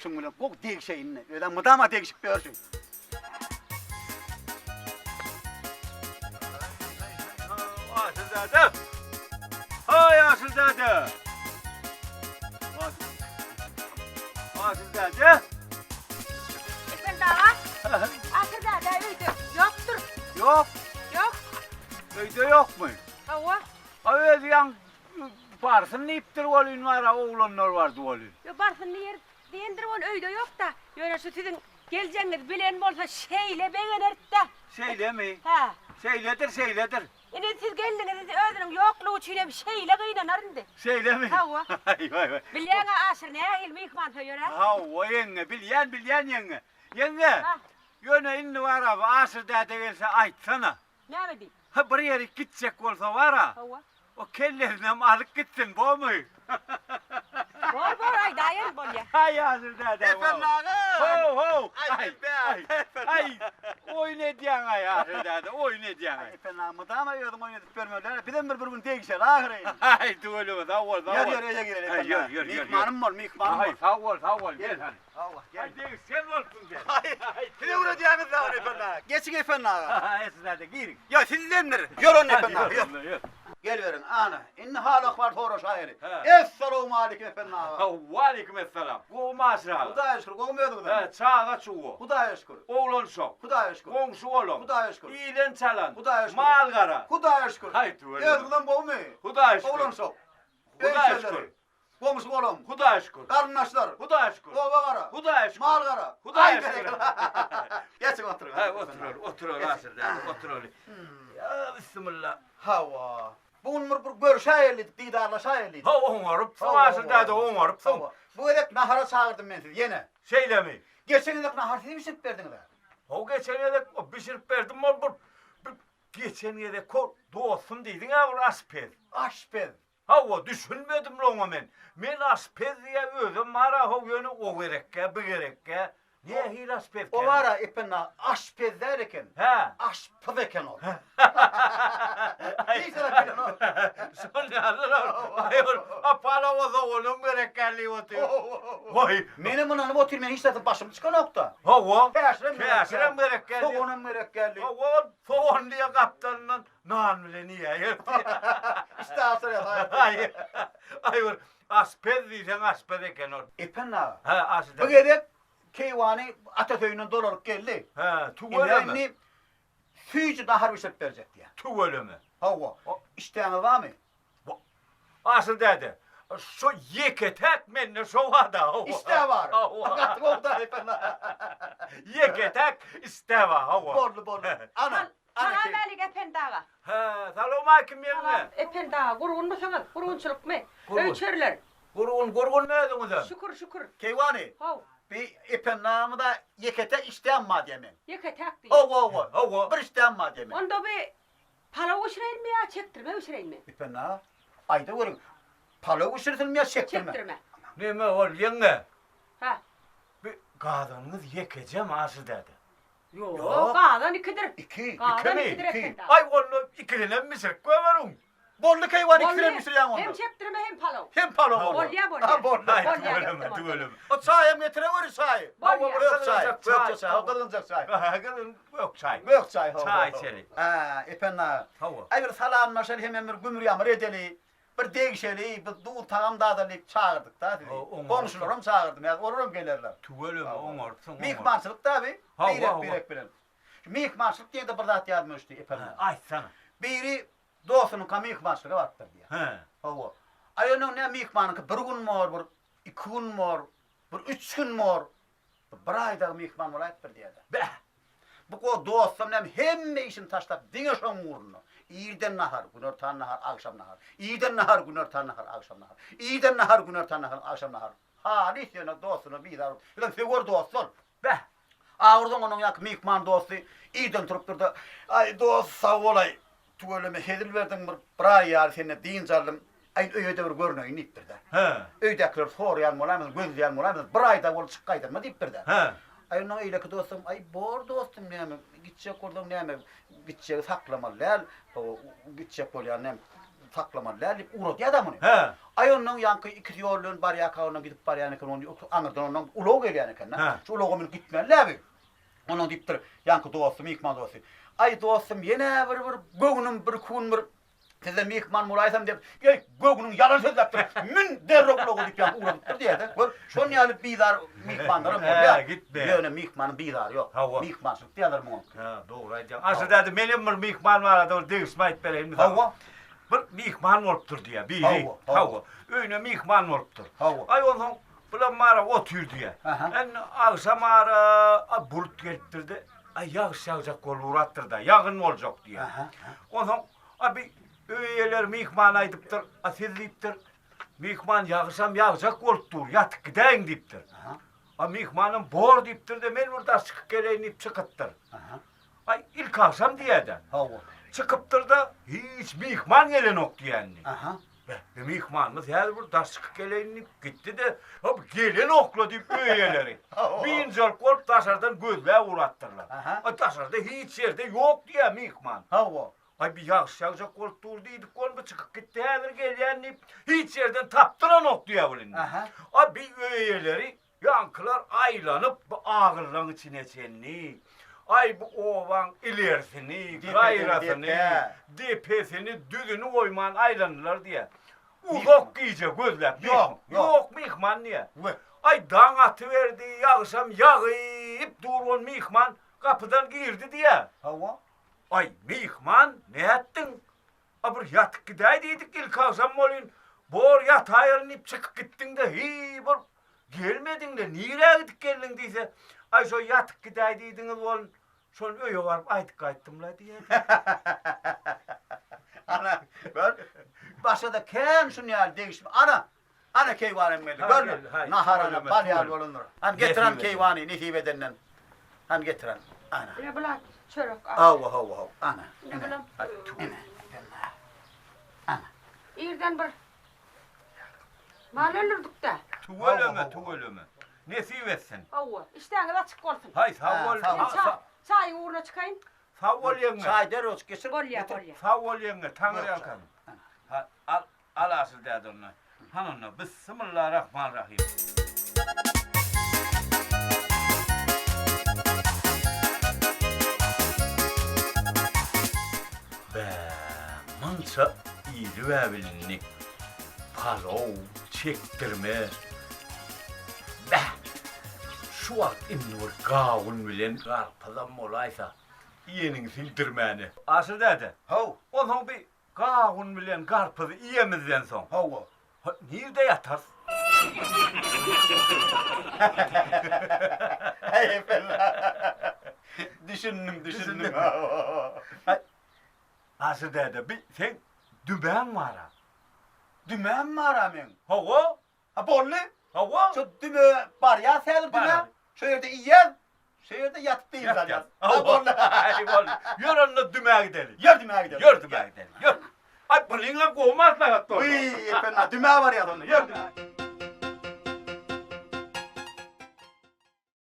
Şuň bilen gowy degşeýin-le. Özem mydama degşip ýörsün. Aşyr däde! Haý, Aşyr däde! Aşyr däde! Ependi aga, Aşyr däde öýde ýokdur. Ýok. Ýok. Öýde ýokmy? Hawa. A özi ýaň barsyn diýipdir welin bara oglanlar bardy welin. Ýok, barsyn diýer, diýendir ol öýde ýok-da. Ýöne şu siziň geljegiňizi bilen bolsa şeýle begenerdi-dä. Şeýlemi? Hä. Şeýledir, şeýledir. Ine siz geldiňiz indi özüniň ýoklugy üçin hem şeýle gynanar indi. Şeýlemi? Hawa. Aý, waý, waý. Bilýäň-ä Aşyr nähili myhmansöýer-ä? Hawa ýeňňe, bilýän, bilýän ýeňňe. Ýeňňe, Ha. ýöne indi bar-a bu Aşyr däde gelse aýtsana. Näme diýip? Ha bir ýerik gitjek bolsa bar-a. Hawa. O kellesinem alyp gitsin, bormy? Bor, bor, aýdaýaryn, bolýa. Haý, Aşyr däde. Ependi aga! How, how! Aý, Aý, aý, oýun edýäň-aý, Aşyr däde, oýun edýäň-aý. Ependi aga, mydama özüň oýun edip ýörmeli-dä, bizem bir bir gün degişeli ahyryn. Aý, tüweleme, sag bol, sag bol. Ýör, ýör, öýe gireli, Ependi aga. Ýör, ýör, ýör. Myhmanym bol, myhmanym bol. Aý, sag bol, sag bol, gel hany. Hawa, gel. Aý, degişgen bolupsyň sen. Aý, siz öwredýäňiz-dä ony, Ependi aga. Geçiň, Ependi aga. Aşyr däde, giriň. Ýok, sizdendir. Ýör onda, Ependi aga, ýör. Ýör. Geliberiň, ana, indi hal-ahwal soraşaýaly. Essalawmaleýkim, Ependi aga. Waleýkim essalam. Gowumy Aşyr aga? Hudaýa şükür, gowumy özüňizem? Hä, çaga-çuga. Hudaýa şükür. Oglan-uşak. Hudaýa şükür. Goňşy-golam. Hudaýa şükür. Iýlen-çalan. Hudaýa şükür. Mal-gara. Hudaýa şükür. Haý, tüweleme. Özüňizem gowumy? Hudaýa şükür. Oglan-uşak. Hudaýa şükür. Goňşy-golam. Hudaýa şükür. Garyndaşlar. Hudaýa şükür. Oba-gara. Hudaýa şükür. Mal-gara. Hudaýa şükür. Geçiň oturyň. Haý, oturaly, oturaly Aşyr däde, oturaly. Ýa, bismilla. Hawa. Bu gün bir bir görüşäýeli, didarlaşaýeli. Hawa, oňarypsyň Aşyr däde, oňarypsyň. Bu gezek nahara çagyrdym men sizi ýene. Şeýlemi? Geçen gezek nahar siz bişirip berdiňiz-ä. Hawa, geçen gezek bişirip berdim, ol bir geçen gezek ol dostum diýdiň-ä bir aşpez. Aşpez. Hawa, düşünmedim-le oňa men. Men aşpez diýýä, özem bar-a how, ýöne o gerekkä, bu gerekkä. Nähili aşpezkä? O bar-a, Ependi aga, aşpez däl eken. Hä. Aşpyz eken ol. Hiç zat bilenok. Şol ýaly-la ol. Aý, ol, a palawa soganam gerekkä diýip otyr. Waý. Menem ynanyp otyryn, men hiç zada başym çykanok-da. Hawa. Käşirem gerekkä. Käşirem gerekkä diýip. Soganam gerek geldi. Hawa, ol sogan diýýä gapdalyndan Nan bilen iýäýer. Işdä açylýar. Aý, aý bir aşpez diýseň aşpez eken ol. Ependi aga. Hä, aşy Bu gezek keýwany Atasöýünden dolanyp geldi. Hä, tüweleme. Indi süýji nahar bişirip berjek diýýär. Tüweleme. Hawa. Işdäňiz barmy? Aşyr däde, şo ýeke-täk mende şo bar-da. Işdä bar. Hawa. Gaty gowy-da Ependi aga. Ýeke-täk işdä bar, hawa. Boldy, boldy. Ana, ana Salam älik Ependi aga. Hä, salowmalikim ýeňňe. Salam Ependi aga, gurgunmysyňyz? Gurgunçylykmy? Gurgun. Öý çörler. Gurgun, gurgunmy özüňizem? Şükür, şükür. Keýwany, Haw. bi Ependi agamyza ýeke-täk işdäm bar diýýär meň. Ýeke-täk diýýär. Hawa, hawa. Hawa. Bir işdäm bar diýýär meň. Onda bi Palaw bişireýinmi ýa çekdirme bişireýinmi? Ependi aga, aýda görüň, palaw bişirsinmi ýa çekdirme? Çekdirme. Neme ol ýeňňe? Hä. Bi gazanyňyz ýekejemi Aşyr däde? Ýok, gazan ikidir. Iki. Gazan Ikimi? ikidir Ependi aga. Aý onda ikisinem bişirip goýberiň. Boldy keýwany ikisinem bişirýäň onda. Hem çekdirme hem palaw. Hem palaw boldy. Bolýa bolýa. Ha boldy. Aý Bolýa, tüweleme gitdim onda. tüweleme. O çaýam getireweri çaýy. Bolýa. Gök çaý, Gyzgynjak gök çaý, gyzgynjak çaý. Ha gyzgyn gök çaý. Gök çaý hawa. Çaý içeli. Hä, Ependi aga. Hawa. Aý bir salamlaşaly hemem bir gümür-ýamyr edeli. Bir degişeli, bir duz tagam dadaly diýip çagyrdyk-da sizi. Goňşularam çagyrdym, häzir olaram gelerler. Tüweleme, oňarypsyň, oňaryp. Myhmançylyk-da bi, Hawa, birek-birek bilen. Şu myhmançylyk diýende bir zat ýadyma düşdi, Ependi aga. Aýtsana. Biri dostunyňka myhmançylyga barypdyr diýýär. Hä. Hawa. Aý onuň näme myhmanyňky bir gün bor, bir iki gün bor, bir üç gün bor. Bir aý dagy myhman bolaýypdyr diýýär-de. Bäh! Bu go dostam näme hemme işini taşlap diňe şoň ugrunda. Irden nahar, günortan nahar, agşam nahar. Irden nahar, günortan nahar, agşam nahar. Irden nahar, günortan nahar, agşam nahar. Halys ýöne dostuna bizar bolup. Özem söwer dosty ol. Bäh! Awurdan onuň ýaňky myhman dosty irden turupdyr-da, Aý, dost, sag bol-aý. Tüweleme hezil berdiň bir bir aý ýaly sende dynç aldym. Aý öýe-de bir görüneýin diýipdir-de. Hä. Öýdäkiler soraýan bolaýmasyn, gözleýän bolaýmasyn, bir aýda bolup çyk gaýdyrma diýipdir-de. Hä. Aý onnoň eýleki dostam, aý bor dostum näme, gitjek bolsaň näme, gitjegi saklamaly däl, gitjek bolýan näme. saklamaly däl diýip ugradýar-da muny. Hä. Aý onnoň ýaňky ikisi ýol bilen barýarka onnoň gidip barýan eken, ony aňyrdan onnoň ulag gelýän eken-de. Hä. Şu ulaga münüp gitmeli-dä bi. Onnoň diýipdir ýaňky dosty, myhman dosty. Aý dostum, ýene bir bir göwnüm bir kun bir Sizde myhman bolaýsam diýip, eý, göwnüň ýalan sözläpdir. Mün derrew ulaga diýip ýaňky ugradypdyr diýýär-de. Gör, şon ýaly bizar myhmanlaram bolýar. Hä, gitme. Ýöne myhmanyň bizary ýok. Hawa. Myhmançylyk diýýärler muňa. Hä, dogry aýdýaň. Aşyr däde, menem bir myhman barada bir degişme aýdyp bereýinmi saňa? Hawa. Bir myhman bolupdyr diýýär, biri. Hawa, hawa. Hawa. Öýüne myhman bolupdyr. Hawa. Aý, onsoň bulam bara otyr diýýär. Aha. Indi agşam ara a, bulut gelipdir-de, aý, ýagyş ýagjak bolup ugrapdyr-da, ýagyn boljak diýýär. Aha. Onsoň A bi öý eýeleri myhmana aýdypdyr, A siz diýipdir, myhman ýagyşam ýagjak bolup dur, ýatyp gidäýiň diýipdir. A myhmanam bor diýipdir-de, men bir daş çykyp geleýin diýip çykypdyr. Aý, ilki agşam diýýä-de. Hawa. Çykypdyr-da, hiç myhman gelenok diýýä indi. Aha. Beh, bi myhmanymyz häzir bir daş çykyp geleýin diýip gitdi-de, hop, gelenok-la diýip öý eýeleri. Biynjalyk bolup daşardan gözläp ugrapdyrlar. Aha. A daşarda hiç ýerde ýok diýýä myhman. Hawa. Aý, bi ýagyş ýagjak bolup dur diýdik, ol bi çykyp gitdi, häzir gelýän diýip, hiç ýerden tapdyranok diýýär ol indi. Aha. A bi öý eýeleri ýaňkylar aýlanyp, bu agyllaň içine çenli, aý, bu obaň ilersini, gaýrasyny, depesini, düzüni goýman aýlandylar diýýär. Uzak gije gözläp, Ýok, ýok. Ýok myhman diýýär. We. Aý, daň atyberdi, ýagyşam ýagyp dur, ol myhman gapydan girdi diýýär. Hawa. Aý, myhman, nätdiň? A bir ýatyp gidäý diýdik ilki agşam welin, bor ýataýaryn diýip çykyp gitdiň-de, hiý, bir gelmediň-de, nirä gidip geldiň diýse, aý, şo ýatyp gidäý diýdiňiz welin, şony öýe baryp aýdyp gaýtdym-la diýýär. Ana, gör, başga-da kän şuny ýaly degişme. Ana, ana keýwan hem geldi. Ha, Gör, geldi, haý, nahar ana, tüweleme, bal ýaly tüweleme. bolandyr. Hany getiren Nesip eden. keýwany, nesip edenden. Hany getiren. Ana. Ine bular çörek. al. Hawa, hawa, hawa. Ana. Ine Ine. bulam. Ine. Ana. Irden bir mal öldürdük-dä. Tüweleme, tüweleme. Nesip etsin. Hawa, işdäňiz açyk bolsun. Haý, sag bol. Ha, sag Men bol. çaý, çaýyň ugruna çykaýyn. Sag bol ýeňňe. Çaý derrew geçir. Bolýa, Getir. bolýa. Sag bol ýeňňe, Taňry ýalkasyn. Ha, al, Al Asyl däde onda. Hany onda, Bissimillarahmanrahym. Bä, munça iýdib-ä bilindi. Palow, çekdirme. Bäh, şu wagt indi bir gawun bilen garpyzam bolaýsa, iýeniňi sildirmäne. Asyl däde. How. Onsoň bi Gawun bilen garpyzy iýemizden soň. Hawa. Ha, nirde ýatarys? Heý, pella. Düşündim, düşündim. Haý, Aşyr däde, bi seň dümäň bar-a. Dümäm bar-a meň. Hawa. Ha boldy. Hawa. Şu düme barýas häzir düme. Şu ýerde iýýäs. Şu ýerde ýatyp dynç alýas. Ha boldy. Aý boldy. Ýör onda düme gideli. Ýör düme gideli. Ýör düme gideli. Ýör. Aý bunyňam gowy maslahat boldy. Wiý, ependi, düme barýas onda. Ýör düme.